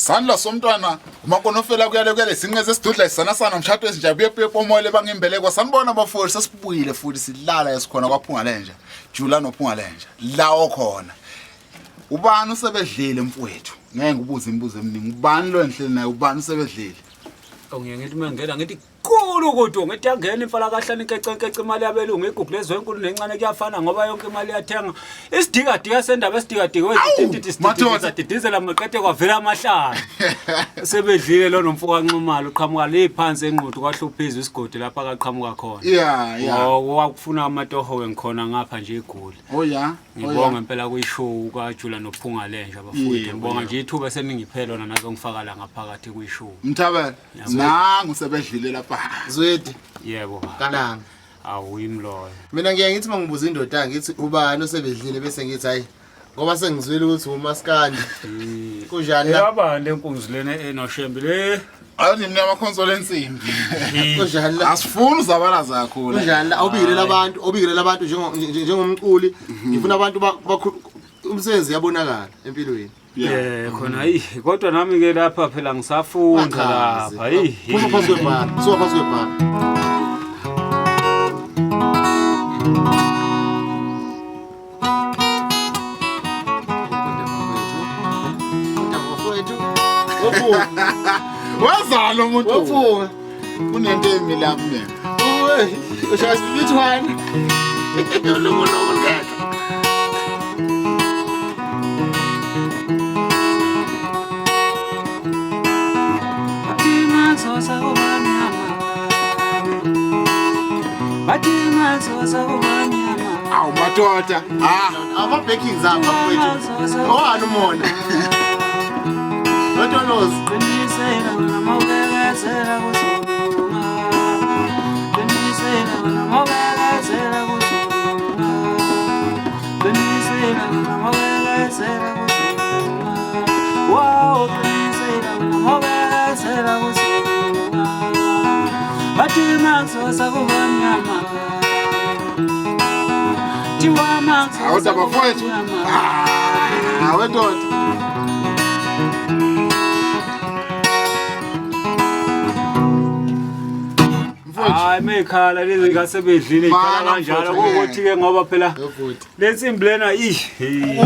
Isandla somntwana umakonofela kuyale kuyale sinqeze sidudla isanasana umshado ezinja buye buye pomoyele bangimbeleko sanibona bafowethu sesibuyile futhi silala esikhona kwaphunga lenja jula nophunga lenja lawo khona ubani usebedlile mfowethu ngeke ngibuze imibuzo eminingi ubani lo enhleli naye ubani usebedlile Ngiye ngithi uma ngingena ngithi Kulu kudu ngithi yangena imfala kahlani nkece nkece imali yabelungu igugu lezwe enkulu nencane kuyafana ngoba yonke imali iyathenga isidikadika sendaba esidikadika Madoda. wezididizela maqede kwavela amahlala sebedlile lo nomfo kaNxumalo uqhamuka le phansi enquthu kwahluphizwa isigodi lapha akaqhamuka khona Yeah. Ngoba kwakufuna amatoho ngikhona ngapha nje egoli Oh yeah. Oh ngibonga yeah. impela kuyishow kaJula nophunga lenja bafowethu Yebo, ngibonga yebo. nje ithuba eseningiphe lona nazongifaka la ngaphakathi kuyishow Mthabela. Nangu sebedlile lapha. Zwidi yebo kalanga. Awu imloyo. Mina ngiye ngithi mangibuza indoda ngithi ubani osebedlile bese ngithi hayi ngoba sengizwile ukuthi umaskandi. Kunjani la? Yabani lenkunzi lena enoshembe le? Ayi mina amakhonsole ensimbi. Kunjani la? Asifuni uzabalaza kakhulu. Kunjani la? Awubingelela abantu, awubingelela abantu njengomculi. Ngifuna abantu umsebenzi uyabonakala empilweni. Yeah, khona ayi kodwa nami ke lapha phela ngisafunda lapha ayi. Phuma phansi kwebhala, suka phansi kwebhala. Wazala umuntu. Waphuka. Kunento emila kumina. Ushaya isibibithwane. Ulungulungu lukhetha. Awu madoda. Ah, Ama-backings apha mfowethu. Owani umona? Lotolozi. Qinisela wena mawubekezela kuzolunga. Qinisela wena mawubekezela kuzolunga. Qinisela wena mawubekezela kuzolunga. Wow, qinisela wena mawubekezela kuzolunga. Bathi makuzosa kuba mnyama. Thiwa makuzosa awu kuba bafowethu. mnyama. Ah, wendoda. Mfowethu. Hayi mekhala lezi ngasebedlile ikhala Mana, kanjalo mfowethu, kuwukuthi ke ngoba phela Yobhuti. le nsimbi lena ih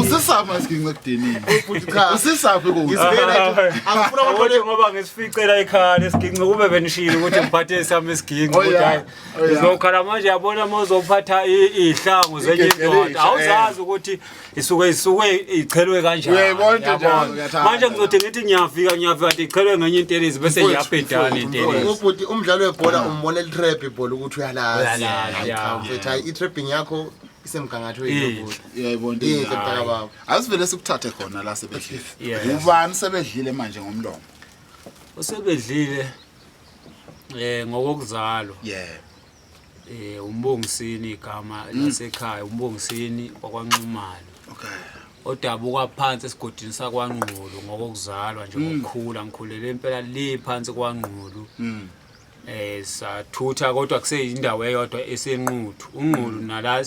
Usisaphi esigince ekudinini? Ubhuti cha. Usisaphi kude? Ngisibeka nje. Angifuna ukuthi abantu ngoba ngisificela ikhala esiginci kube benishilo ukuthi ngiphathe esami isiginci Oh, ukuthi yeah. hayi Oh, yeah. ngizokhala manje yabona uma uzophatha iy'hlangu zenye Igege indoda elisha, awuzazi ukuthi isuke isuke ichelwe kanjani Uyayibona into yabona. njalo, uyathanda. Manje ngizothi ngithi ngiyafika ngiyafika kanti ichelwe ngenye intelezi bese Mfowethu, ngiyabhedana mfowethu, intelezi Ubhuti umdlalo webhola umbona elitrap ibhola ukuthi uyalazi. Uyalazi, Hayi ya. cha mfethu hayi i-trapping yakho isemgangathweni Eh. yobhuti. Uyayibona into Inhle enjalo. mntaka baba. Asivele sikuthathe khona la sebedlile. Yeah. Ubani sebedlile manje ngomlomo? Usebedlile ngokokuzalwa. Yeah. Umbongisini igama lasekhaya umbongisini wakwaNxumalo. Okay. Odabuka phansi esigodini sakwaNgqulu ngokokuzalwa nje ngokukhula ngikhulele impela le phansi kwaNgqulu. Sathutha kodwa kuseyindawo eyodwa esenquthu uNgqulu nala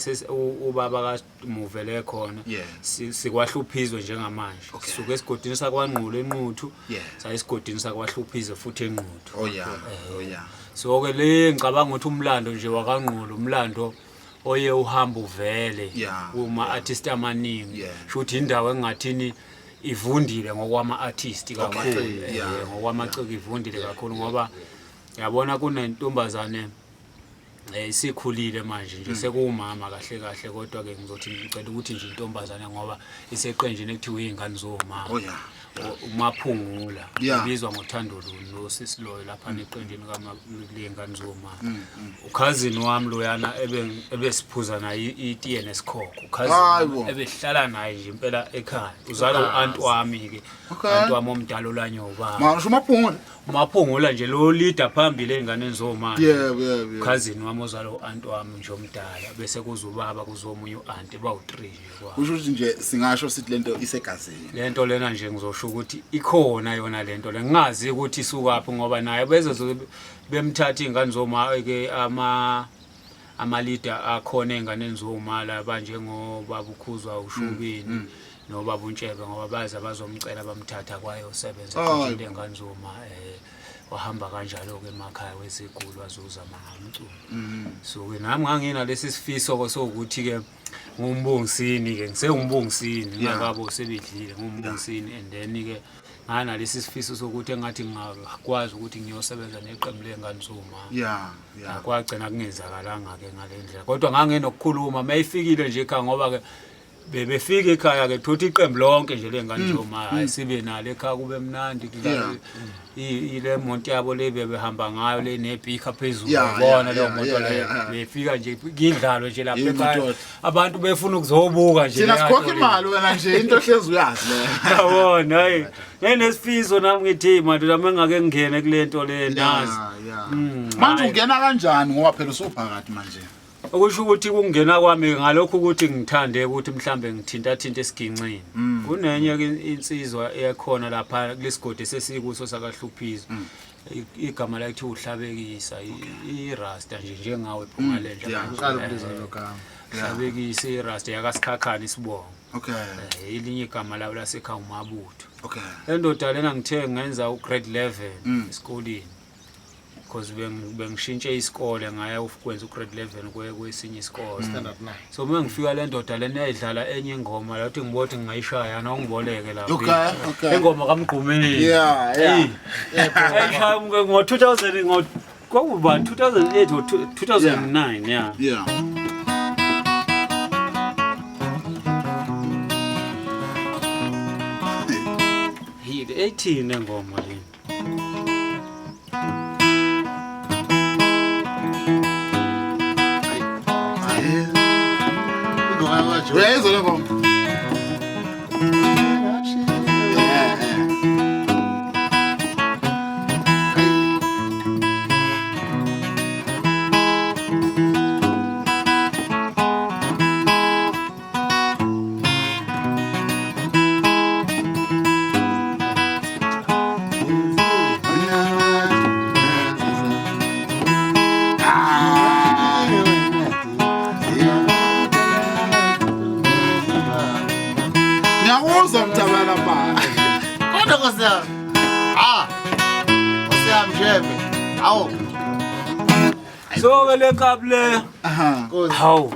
ubaba kamuvele khona Yeah. sikwahluphizwe njengamanje. Okay. Sisuke esigodini sakwaNgqulu enquthu Yeah. saya esigodini sakwaHluphizwe futhi enquthu. Oh yeah. Oh yeah. So ke le ngicabanga ukuthi umlando nje wakaNgqulu umlando oye uhamba uvele Yeah, kuma artist amaningi Yeah. shuthi indawo engathini ivundile ngokwama artist kakhulu Yeah. ngokwamaciko ivundile kakhulu ngoba yabona kunentombazane isikhulile manje nje sekuwumama kahle kahle kodwa ke ngizothi ngicela ukuthi nje intombazane ngoba iseqenjini ekuthiwa izingane zomama Oh yeah. Umaphungula Yeah. ubizwa ngothando luni lo sisi loyo lapha neqenjini kamalingane zomama ukhazini wami loyana ebesiphuza naye itiye nesikhokho Hayi ukhazini bo. ebehlala naye nje impela ekhaya uzalwa u-anti wami-ke Okay. anti wami omdala olanye ubaba Manje umaphungula. umaphungula nje lo leader phambili ey'nganeni zomama Yebo yebo. yebo. ukhazini wami ozalwa u-anti wami nje omdala bese kuze ubaba kuze omunye u-anti bawu-three nje kwabo Kusho ukuthi nje singasho sithi lento isegazini. lento lena nje ngizosho ukuthi ikhona yona lento le ngingazi ukuthi isukaphi ngoba naye bezoze bemthatha iy'ngane zoma ke ama-leader akhona ey'nganeni zoma la banjengobaba ukhuzwa ushubini. Nobaba uNtshebe ngoba baze bazomcela bamthatha kwayosebenza Hayi. into enganzuma wahamba kanjalo-ke emakhaya weziguli wazozama ngamculo. So-ke nami nganginalesi sifiso-ke sokuthi-ke ngumbongisini-ke ngisewumbongisini ngingakabo sebedlile ngumbongisini and then-ke nganalesi sifiso sokuthi engathi ngingakwazi ukuthi ngiyosebenza neqembu ley'ngane zoma. Yeah. Kwagcina kungenzakalanga-ke ngale ndlela kodwa ngangenokukhuluma uma ifikile nje ekhaya ngoba-ke bebefika ekhaya ke thutha iqembu lonke nje lengane zoma hayi sibe nalo ekhaya kube mnandi kudlalwe ile monto yabo le bebehamba ngayo le nebhikha phezulu yabona leyo moto leyo befika nje kidlalwe nje lapha ekhaya abantu befuna ukuzobuka nje thina sikhokha imali wena nje into hlezi uyazi le yabona hayi nginesifiso nami ngithi madoda mengake ngingene kule nto le nazi Manje ungena kanjani ngoba phela usuphakathi manje? Okusho ukuthi kungena kwami ngalokhu ukuthi ngithande ukuthi mhlambe ngithinta thinta esigincini. Kunenye ke insizwa eyakhona lapha kulesigodi sesikuso sakaHluphizo. Igama lakhe uhlabekisa irasta nje njengawe phuma lenja. Ngiqala ukulizwa lelo gama. Hlabekisa irasta yakaSikhakhane isibongo. Okay. Elinye igama lawo lasekhaya uMabutho. Okay. Le ndoda lena ngithe ngenza ugrade 11 esikoleni. Because bengishintshe isikole ngaya ukwenza ugrade 11 kwesinye isikole. Standard 9. So uma ngifika le ndoda lena yayidlala enye ingoma la uthi ngibona ukuthi ngingayishaya nongiboleke lapha. Okay. Ingoma kaMgqumeni. Yeah. Ayishaya ngo 2000 ngo kwakuba 2008 or 2009 yeah. Yeah. Hi 18 engoma le. Ingoma yakwaJoe. Uyayizwa le ngoma? Yeah. Ngiyakuzwa mthabela lapha. Kodwa Nkosi yami. Ah. Nkosi yami Shembe. Awu. So ke le cup le Aha. Nkosi. hawu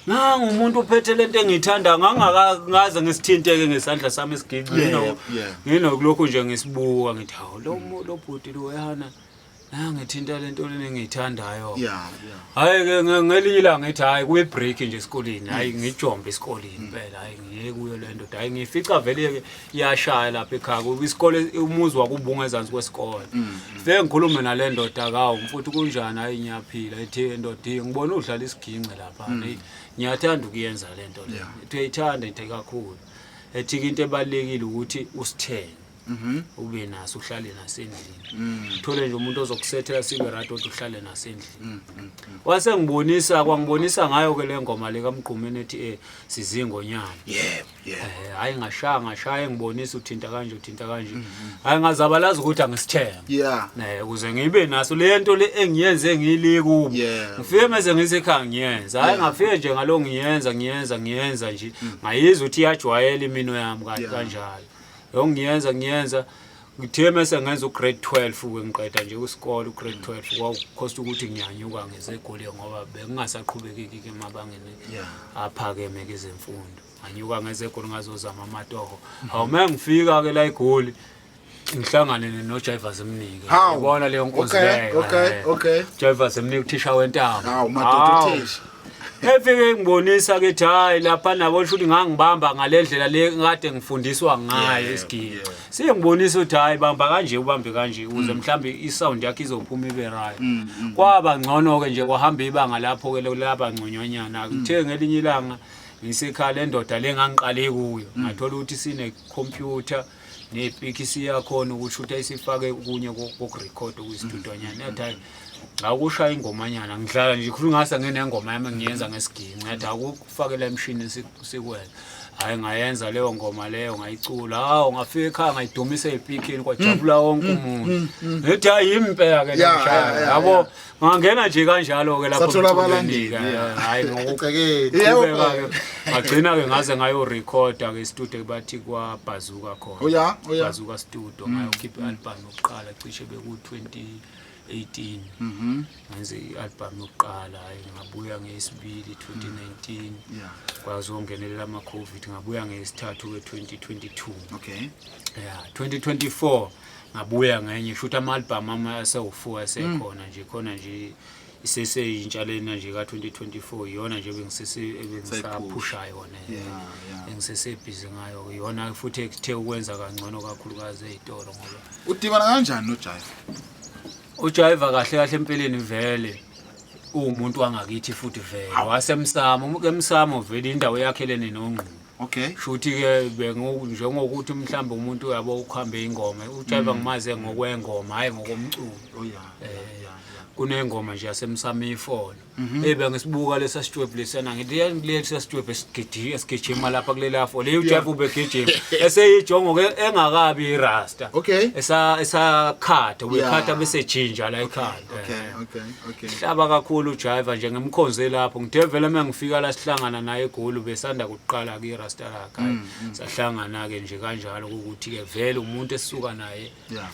nangu umuntu uphethe lento engiyithanda ngangaze ngisithinteke ngesandla sami esiginci nginokulokhu nje ngisibuka ngithi hawu lo lo bhuti lo yana nangithinta lento lena engiyithandayo. Yeah. Hayi ke ngelinye ilanga ngithi hayi kuyi break nje esikoleni hayi ngijombe esikoleni impela hayi ngiye kuyo le ndoda hayi ngifica vele ke iyashaya lapha ekhaya kuba isikole umuzi wakubunga ezansi kwesikole. Fike ngikhulume nale ndoda kawu mfuthu kunjani hayi ngiyaphila ethi ndoda ngibona udlala isiginci lapha hey ngiyathanda ukuyenza le nto le. Ethi uyayithanda into kakhulu. Ethi into ebalekile ukuthi usithenge. Ube naso uhlale naso endlini. Uthole nje umuntu ozokusethela sibe right ukuthi uhlale naso endlini. Wase ngibonisa kwangibonisa ngayo ke le ngoma le kaMgqumeni ethi sizingonyama. Yeah. Hayi ngashaya ngashaya ngibonisa uthinta kanje uthinta kanje. Hayi ngazabalaza ukuthi angisithenge. Yeah. Ukuze ngibe naso le nto le engiyenze ngiyili kubo. Yeah. Ngifike mase ngisekhaya ngiyenza. Hayi ngafike nje ngalo ngiyenza ngiyenza ngiyenza nje. Ngayizwa ukuthi iyajwayela imino yami kanjalo. Yo ngiyenza ngiyenza ngithe mase ngenza ugrade 12 ke ngiqeda nje isikole ugrade 12 kwakukhosta ukuthi ngiyanyuka ngezegoli ngoba bengingasaqhubeki ke emabangeni aphakeme kezemfundo. Nganyuka ngezegoli ngazozama amatoho. Hawu mengifika ke la eGoli ngihlangane noJiva Zemnike. Hawu. Yabona leyo nkosi Okay, leyo. okay. Jiva Zemnike uthisha wentamo. Hawu madoda uthisha. Efike ngibonisa ke hayi lapha nabo shuthi ngangibamba ngalendlela le kade ngifundiswa ngayo isiginci. Sengibonisa ukuthi hayi bamba kanje ubambe kanje ukuze mhlambe isound yakhe izophuma ibe right. Kwaba ngcono ke nje kwahamba ibanga lapho ke laba ngconyonyana. Kuthe ngelinye ilanga ngisekhaya le ndoda le ngangiqale kuyo ngathola ukuthi sine computer nepiki siyakhona ukushutha isifake kunye kokurecord okuyisitudwanyana. Yathi hayi awukushaya ingomanyana ngidlala nje khulu ngase nginengoma yami ngiyenza ngesiginci yathi akufakela emshini sikwenza. Hayi, ngayenza leyo ngoma leyo, ngayicula. Hawu, ngafika ekhaya ngayidumisa ey'pikini, kwajabula wonke umuntu. Ngithi hayi, impela ke namhlanje, yabo. Ngangena nje kanjalo-ke lapho Sathola emculweni-ke. abalandeli, yeah. Hhayi, Egcekeni. Yebo. ngokuqhubeka-ke ngagcina-ke ngaze ngayorekhoda-ke estudio, bathi kwaBhazuka khona. Oh yeah, oh yeah. Bhazuka Studio, ngayokhipha i-album yokuqala cishe beku-2018. Ngenze i-album yokuqala, hhayi, ngabuya ngeyesibili 2019. Kwazongenelela ama-COVID, ngabuya ngeyesithathu-ke 2022. Ya, 2024 ngabuya ngenye, shuthi ama-album ami asewu-4 asekhona nje khona nje, iseseyintsha lena nje ka-2024, iyona nje ebengisaphusha yona, engisesebhizi ngayo iyona, futhi ekuthe ukwenza kangcono kakhulukazi ey'tolo ngoba Udibana kanjani noJive? Ujayiva kahle kahle empeleni vele uwumuntu wangakithi, futhi vele wasemsamo, emsamo vele indawo yakhelene noNgqubu. Shuthi-ke njengokuthi mhlawumbe umuntu uyabo ukuhambe ingoma, ujayiva ngimaze ngokwengoma, hhayi ngokomculo. Kunengoma nje yasemsamo ifolo eyi bengisibuka lesa sitwebhu lesiyana, ngithi lesi sitwebhu esigijima lapha kulela folo, leyo ujayiva ubegijima eseyijongo-ke engakabi irasta. Esakhatha ubekhatha bese jinja la ekhanda. Hlaba kakhulu uJive nje, ngimkhonze lapho. Ngithe vele uma ngifika la sihlangana naye eGoli, besanda kuqala ke irasta lakhe. Hayi, sahlangana ke nje kanjalo ukuthi ke vele umuntu esisuka naye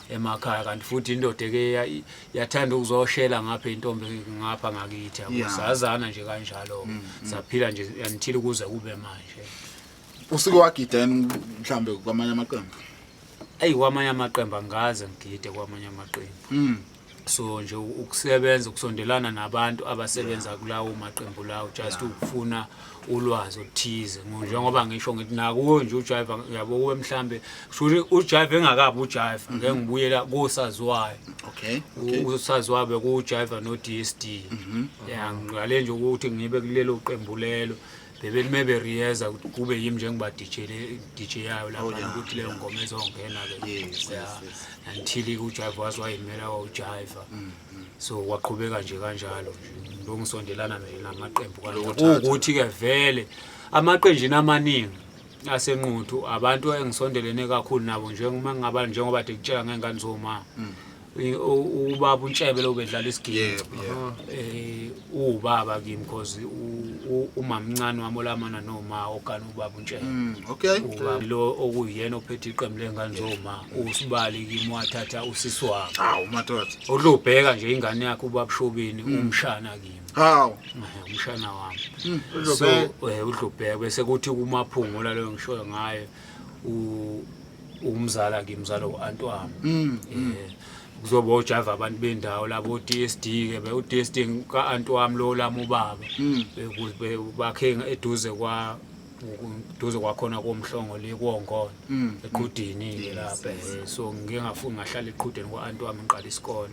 emakhaya, kanti futhi indoda ke yathanda ukuzoshela ngapha intombi ngapha ngakithi, yabo. Sazana nje kanjalo, saphila nje until kuze kube manje. Usuke wagida yini mhlambe kwamanye amaqembu? Eyi, kwamanye amaqembu angikaze ngigide kwamanye amaqembu. So nje ukusebenza, ukusondelana nabantu abasebenza kulawo maqembu lawo, just ukufuna ulwazi oluthize. Njengoba ngisho ngithi nakuwo nje uJive, yabo, kuwe mhlambe kusho ukuthi uJive engakabi uJive, ngeke ngibuyela kosaziwayo. Usaziwayo bekuJive no-DSD. Ya, ngiqale nje ukuthi ngibe kulelo qembu lelo, bebelime beriyeza ukuthi kube yimi njengoba DJ le DJ yayo lapha, ukuthi leyo ngoma ezongena-ke. Until uJive waze wayimela uJive, so kwaqhubeka nje kanjalo nje, ngilongisondelana nje namaqembu kanjalo. Lokuthatha. Kuwukuthi-ke vele amaqenjini amaningi aseNquthu abantu engisondelene kakhulu nabo, njengoba ngingaba njengoba de kutshela ngengane zoma, ubaba uNtshebe lo bedlala isiginci. Yebo, yebo. Uwubaba kimi because umamncane wami olamana noma ogana ubaba uNtshebe. Ubaba lo okuyena ophethe iqembu lengane zoma, usibali kimi, wathatha usisi wami. Hawu madoda. Udlubheka nje ingane yakhe ubaba Shobeni, umshana kimi. Hawu. Umshana wami. Udlubheka. So udlubheka bese kuthi kumaphungula leyo ngishoyo ngaye, umzala kimi, umzala u-anti wami. Kuzoba oJava abantu bendawo labo DSD ke, be uDSD ka-anti wami lo lami ubaba. Bakhe eduze kwa duze kwakhona komhlongo le kuwongona, eqhudini ke lapha. So ngike ngafuna ngahlala eqhudeni kwa-anti wami ngiqala isikole.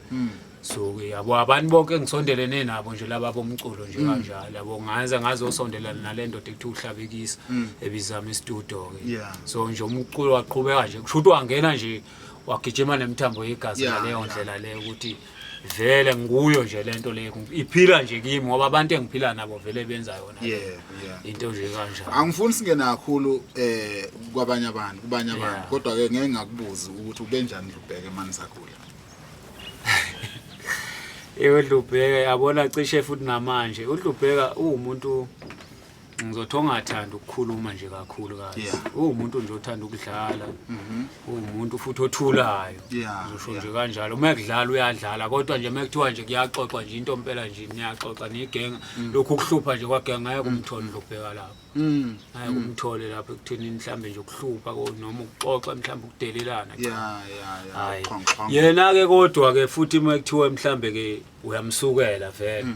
So ke yabo abantu bonke engisondelene nabo nje laba bomculo nje kanjalo, yabo, ngaze ngazosondelana nale ndoda ekuthiwa uHlabekisa ebizama istudio ke. So nje umculo waqhubeka nje, kusho ukuthi wangena nje wagijima nemithambo yegazi ngaleyo ndlela leyo, ukuthi vele nguyo nje lento leyo iphila nje kimi, ngoba abantu engiphila nabo vele benza yona into nje kanjalo. Angifuni singene kakhulu kwabanye abantu, kubanye abantu, kodwa ke ngeke ngakubuza ukuthi ubenjani Dlubheke manje sakhula. Yebo, Dlubheka, yabona, cishe futhi namanje uDlubheka uwumuntu ngizothi ongathanda ukukhuluma nje kakhulu kazi. Uwumuntu nje othanda ukudlala, uwumuntu futhi othulayo. Ngisho nje kanjalo, uma kudlala uyadlala, kodwa nje uma kuthiwa nje kuyaxoxwa nje into impela nje niyaxoxa niyigenga, lokhu kuhlupha nje kwagenga ngeke umthole uDlubheka lapho. Ngeke umthole lapho ekutheni mhlambe nje ukuhlupha noma ukuxoxa mhlambe ukudelelana, cha. Hayi. Xhong, xhong. Yena ke kodwa ke futhi uma kuthiwa mhlambe ke uyamsukela vele,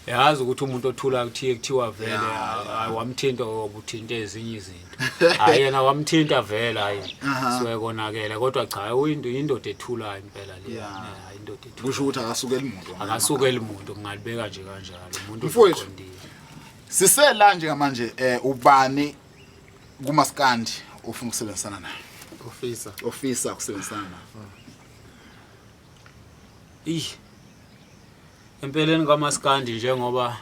yazi ukuthi umuntu othula kuthiye kuthiwa vele hayi wamthinta ngoba uthinta ezinye izinto, hayi yena wamthinta vele, hayi suke konakele, kodwa cha, indoda ethulayo impela le. Yeah, indoda ethulayo. Kusho ukuthi akasukeli muntu. Akasukeli muntu, kungalibeka nje kanjalo, umuntu Mfowethu. oqondile. Sisela njengamanje, ubani kumaskandi ofuna ukusebenzisana naye? Ofisa. Ofisa ukusebenzisana naye. Ih. Empeleni kwaMaskandi njengoba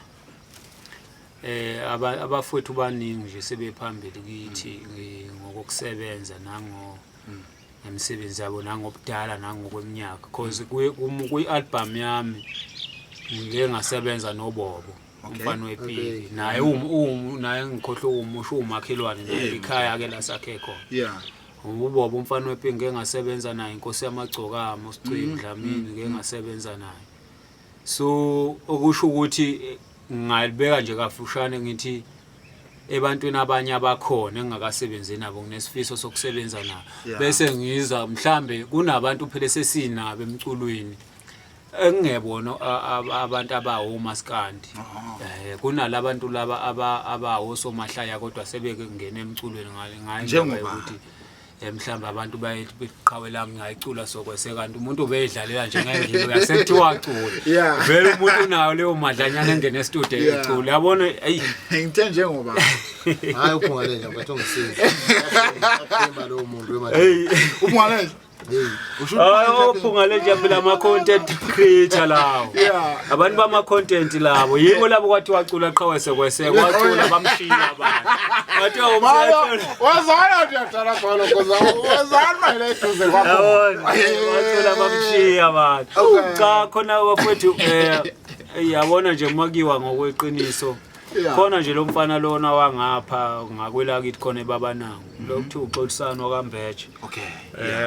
Abafowethu baningi nje sebephambili kithi ngokusebenza nango ngemisebenzi yabo nangobudala nangokweminyaka, cause kwi-album yami ngike ngasebenza noBobo, umfana wepiki, naye naye ngikhohlwe umusho, umakhelwane naye, ikhaya ke la sakhe khona. UBobo umfana wepiki ngike ngasebenza naye, inkosi yamagcokama uSicwili Dlamini ngike ngasebenza naye. So okusho ukuthi ngingalibeka nje kafushane ngithi ebantwini abanye abakhona engingakasebenzi nabo nginesifiso sokusebenza nabo. Bese ngiza mhlambe kunabantu phela sesinabo emculweni engingebona abantu abawomaskandi, kunalabantu laba abawosomahlaya kodwa sebengena emculweni ngayo Njengoba? ukuthi mhlawumbe abantu bayethi beqhawe lami ngayicula sokwese, kanti umuntu ubeyidlalela nje ngendlela yasekuthiwa acule. Vele umuntu unayo leyo madlanyana engene e-studio ecula, yabona, eyi. Ngithe njengoba Hayi, uphunga lenja mfethu, ongisiza aphimba lowo muntu wemali. Hey. Uphunga lenja. Hey. Usho Hayi, ophunga lenja phela ama-content creator lawo. Abantu bama-content labo yibo labo kwathiwa cula qhawe sekwese, kwacula bamshiya abantu, kwathiwa Mama, umsiyacula. Wazana nje yadala khona koza. Wazana manje eduze kwakho. Yabona, wacula bamshiya abantu. Cha, khona bafowethu, yabona nje makiwa ngokweqiniso, khona nje lo mfana lona wangapha ngakwelakithi khona eBabanango, lo kuthiwa uXolisano kaMbeje.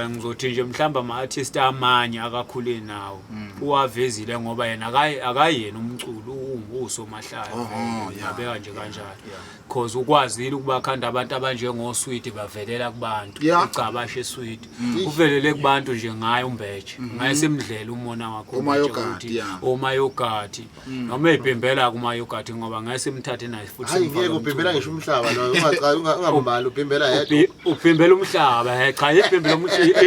Ngizothi nje mhlawumbe ama-artist amanye akakhule nawo uwavezile, ngoba yena akayena umculo, usomahlaya. Ngabeka nje kanjalo cause ukwazile ukubakhanda abantu abanjengoswidi, bavelela kubantu. Ucabashe eswidi uvelele kubantu nje ngaye uMbeje, ngaye simdlela umona wakho uMbeje. Umayogati, ukuthi umayogati noma ebhimbela kumayogati, ngoba ngaye simthathe naye futhi Hayi, simfake ngeke, ubhimbela emculweni. Ngisho umhlaba loyo ungambali ubhimbela yedwa. Ubhimbela umhlaba, cha, ibhimbela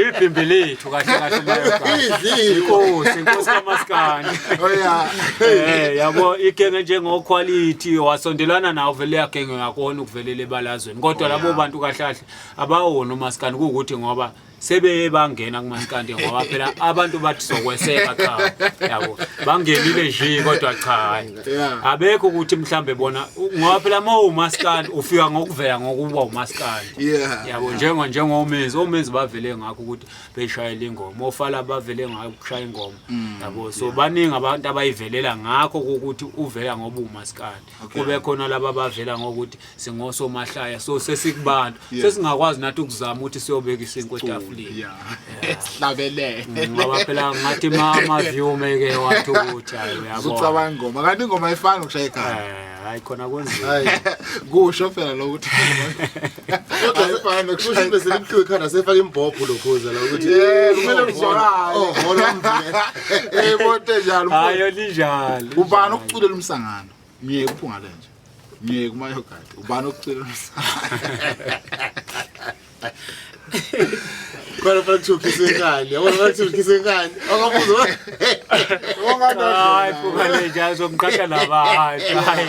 ibhimbi lethu kahle kahle umayogati. Idliwe. Inkosi kaMaskandi. Oh yeah. Yabo, igenge njengo quality wasondelana nawo vele yagenge ngakona ukuvelela ebalazweni, kodwa labo bantu kahle kahle abawona umaskandi, kuwukuthi ngoba sebeye bangena kumaskandi, ngoba phela abantu bathi sokweseka, cha, yabo bangenile nje, kodwa cha, hayi. Abekho ukuthi mhlambe bona, ngoba phela uma uwumaskandi ufika ngokuvela ngokuba umaskandi. Yabo, njengomenzi omenzi bavele ngakho ukuthi beshayela ingoma, ofala bavele ngakho ukushaya ingoma, yabo. So baningi abantu abayivelela ngakho ukuthi uvela ngoba umaskandi, kube khona laba abavela ngokuthi singosomahlaya, so sesikubantu sesingakwazi nathi ukuzama ukuthi siyobeka isinkwa etafuleni. Sihlabelele. Ngoba phela ngathi ma-view meke wathi ukuthi hayi, uyabona. Uzucabanga ingoma kanti ingoma ayifani ukushaya ekhaya. Hayi, khona kunzima. Hayi. Kusho phela lo ukuthi Kodwa ayifani kusho nokushaya. bese limhluke ikhanda sefaka imbhobho lokhuza la ukuthi Yeah, kumele kuzwakale. Oh, hola mvule. Bonke njalo. Hayi, linjalo. Ubani okuculela umsangano? Myeke uphunga lenje. Myeke umayogadi. Ubani okuculela umsangano? Khona fanele kuthiwa ukhise inkani. Yabona, fanele kuthiwa ukhise inkani. Akabuza. Hayi, phunga lenja azomqasha nabantu, hayi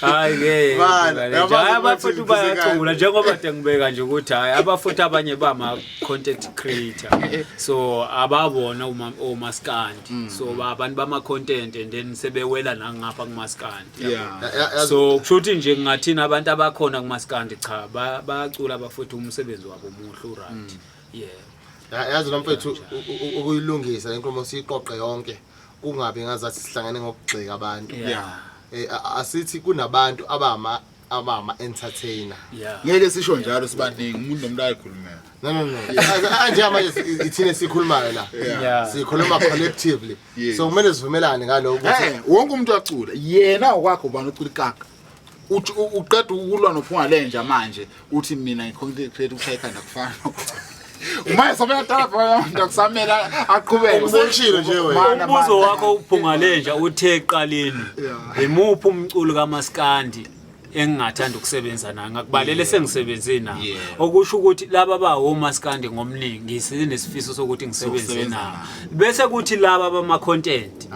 hayi ke. Bana, yabazi Hayi, ukuthi abafowethu ukhise bayacula, njengoba de ngibeka nje ukuthi hayi, abafowethu abanye bama content creator, so ababona omaskandi, so abantu bama content and then sebewela nangapha kumaskandi. So kusho ukuthi nje ngingathini, abantu abakhona kumaskandi, cha, bayacula abafowethu, umsebenzi wabo muhle, u-right, yeah. Yazi lo mfethu, ukuyilungisa le nkulumo siyiqoqe yonke, kungabi ngazathi sihlangene ngokugxeka abantu. Asithi kunabantu abama entertainer. Ngeke sisho njalo, sibaningi, umuntu nomuntu ayikhulumela. No, no, no. Njengamanje ithina sikhulumayo la. Sikhuluma collectively. So kumele sivumelane ngalokho ukuthi Wonke umuntu uyacula. Yena okwakho ubani ocula ikaka? Uthi uqeda ukulwa nophunga lenja manje, uthi mina ngi-content creator, ukushaya ikhanda kufana. Uma esobeka abantu akusamela aqhubeke. Ubushilo nje wena. Mana, Umbuzo mana. wakho uphunga lenja uthe eqaleni, imuphi umculo kaMaskandi engingathanda ukusebenza naye? Ngakubalele sengisebenze naye, okusho ukuthi laba bawomaskandi ngomningi ngisenesifiso sokuthi ngisebenze Sokusebenza nabo, nabo. bese kuthi laba bama-content,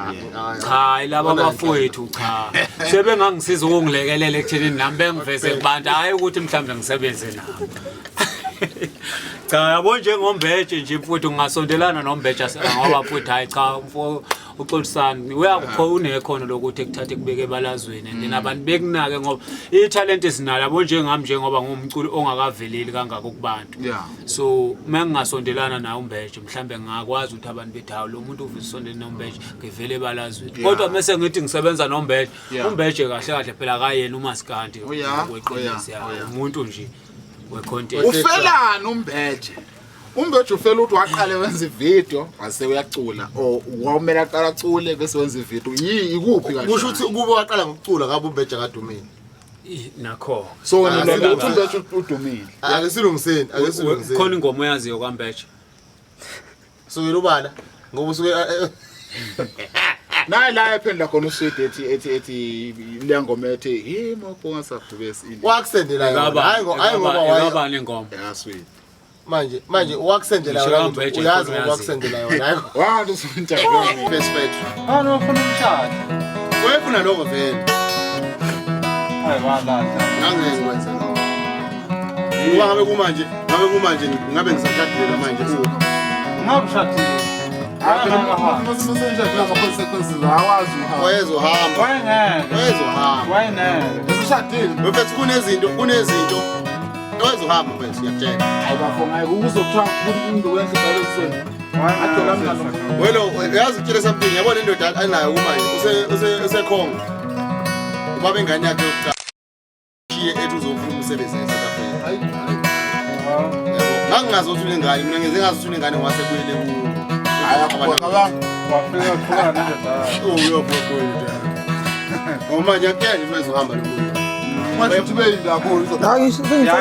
cha, laba bafowethu, cha, sebengangisiza ukungilekelela ekuthenini nami bengiveze kubantu, hhayi ukuthi mhlawumbe ngisebenze nabo. Cha, yabo, njengombeje nje mfowethu, ngingasondelana nombeje ngoba futhi hayi cha, mfo uXolisani uyakukho unekhono lokuthi ekuthathe kubeke ebalazweni and then abantu bekunake ngoba i-talent esinalo yabo, njengami, njengoba ngumculi ongakaveleli kangako kubantu. So uma ngingasondelana naye uMbeje, mhlambe ngingakwazi ukuthi abantu bethi, "Hawu, lo muntu uvele usondele noMbeje, ngivele ebalazweni." Kodwa mese ngithi ngisebenza noMbeje, uMbeje kahle kahle phela akayena umasikandi weqiniso, ya, umuntu nje we-content. Ufelani uMbeje? UMbeje ufela ukuthi waqale wenza ividiyo wase uyacula, or wawumele aqala acule bese wenza ividiyo? Ikuphi kahle? Kusho ukuthi ukube waqala ngokucula, ngabe uMbeje kadumile. Nakho. So wena ulwela ukuthi uMbeje udumile? Ake silungiseni, ake silungiseni. Khona ingoma oyaziyo kwaMbeje? Sukela ubala ngoba usuke Naye la ephendula khona uswidi, ethi le ngoma ethi yimo sabhubesi. Wakusendela yona, hayi hayi ngoba waye Ekabani ingoma? Yakaswidi. Manje wakusendela Ngisho yona kaMbeje ukuthi uyazi khona ngoba uyazi. wakusendela yona, hayi. Wathi usunjabule. First factory. Ah, no, ufuna umshado. Wayefuna lokho vele. Hayi, walahla. Ngangeke ngikwenze lokho. Ngoba ngabe kumanje ngabe ngisashadile manje kuwe. Ngabe ushadile. Ama-consequences awazi uhamba. Wayezohamba. Wayengeke. Wayezohamba. Wayengeke. Usushadile. Mfethu, kunezinto wayezohamba, mfethu, ngiyakutshela. Hayi bafo, ngeke ukuzokuthiwa umuntu wenza ibhalo ekuseni. Athola mngani. Welo, uyazi ukutshela something, yabona indoda anayo kumanje usekhongo. Ubaba ingane yakhe yokuqala. Shiye ethi uzofuna umsebenzi eSouth Africa. Hayi hayi. Yabo. Ngangingazi ukuthi unengane, mina ngize ngazi ukuthi unengane wasebuyele kuwo. Hayi, akubona. Wafika qhubeka nendoda yakhe. Oh, uyophoqwa indoda. Ngoba manje akuyena nje uzohamba lo muntu. Manje uthi beyini kakhulu. Ya.